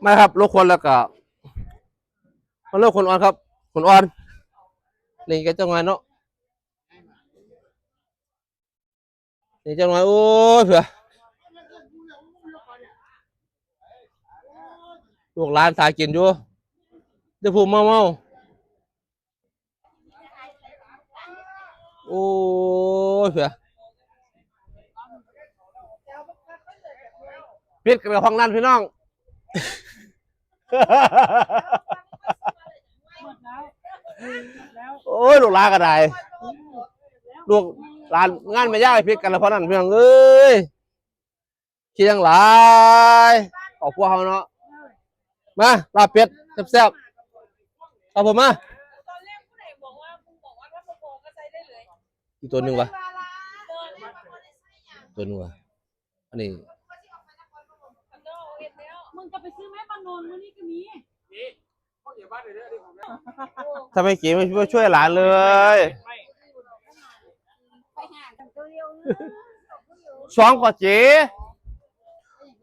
ມາครับ ລົກຄົນແລ້ວກໍ ມາເລີ່ມຄົນອ່ອນครับ ຄົນອ່ອນ ນີ້ກໍຈັກໜ່ອຍເນາະ ນີ້ຈັກໜ່ອຍ ໂອ້ຍ ເຜື່ອ ລູກຫຼານຖ້າກິນຢູ່ ເດີຜູ້ເມົາໆ ໂອ້ຍ ເຜື່ອ ປິດກັນກັບຫ້ອງນັ້ນພີ່ນ້ອງ ໂອ້ຍ ລູກຫຼານກໍໄດ້ ລູກຫຼານງານແມ່ຍ່າຍ ປິດກັນແລ້ວເທົ່ານັ້ນ ພີ່ນ້ອງເອີຍ ຄິດຫຍັງຫຼາຍ ຄອບຄົວເຮົາເນາະ ມາ ລາບເປັດແຊບໆ ເອົາເພິ່ນມາ ອີກຕົວໜຶ່ງວະ ຕົວໜຶ່ງວະ ອັນນີ້ มึงก็ไปซื้อไหม บางนนท์ มื้อนี้ก็มี ทำไมเก๋ไม่ช่วยหลานเลย สองกว่าเก๋